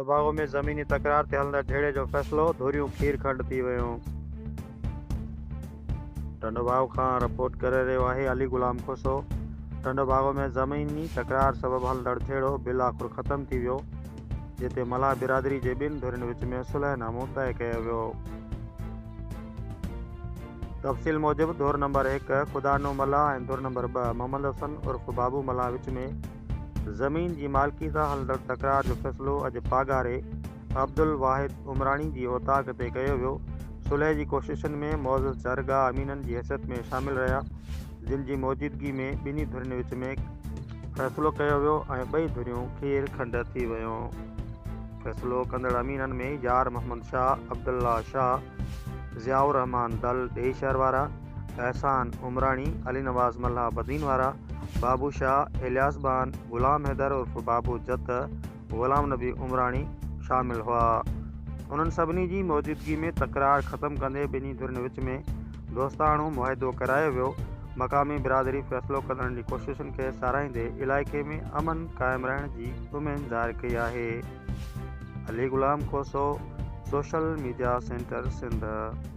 ٽنڊوباگو ۾ زميني تڪرار تي هلندڙ جهيڙي جو فيصلو، ڌريون کير کنڊ ٿي ويون. ٽنڊوباگو کان رپورٽ ڪري رهيو آهي علي غلام کوسو. ٽنڊوباگو ۾ زميني تڪرار سبب هلندڙ جهيڙو بالآخر ختم ٿي ويو، جتي ملاح برادري جي ٻن ڌرين وچ ۾ صلح نامو طئي ڪيو ويو. تفصيل موجب ڌر نمبر هڪ خدانو ملاح ۽ ڌر نمبر 2 محمد حسن عرف بابو ملاح وچ ۾ زمين جي مالڪي تان هلندڙ تڪرار جو فيصلو اڄ پاڳاري عبدالواحد عمراڻي جي اوطاق تي ڪيو ويو. صلح جي ڪوششن ۾ معزز جرڳا امينن جي حيثيت ۾ شامل رهيا، جن جي موجودگي ۾ ٻنهي ڌرين وچ ۾ فيصلو ڪيو ويو ۽ ٻئي ڌريون کير کنڊ ٿي ويون. فيصلو ڪندڙ امينن ۾ يار محمد شاهه، عبدالله شاهه، ضياء الرحمان دل ڏيهي شهر وارا، احسان عمراڻي، علي نواز ملاح بدين وارا، بابو شاهه، الياس بان، غلام حيدر عرف بابو جت، غلام نبي عمراڻي شامل هئا. انهن سڀني جي موجودگي ۾ تڪرار ختم ڪندي ٻنهي ڌرين وچ ۾ دوستاڻو معاهدو ڪرايو ويو. مقامي برادري فيصلو ڪندڙن جي ڪوششن کي ساراهيندي علائقي ۾ امن قائم رهڻ جي اميد ظاهر ڪئي آهي. Ali Ghulam Khoso, social media centre Sindh.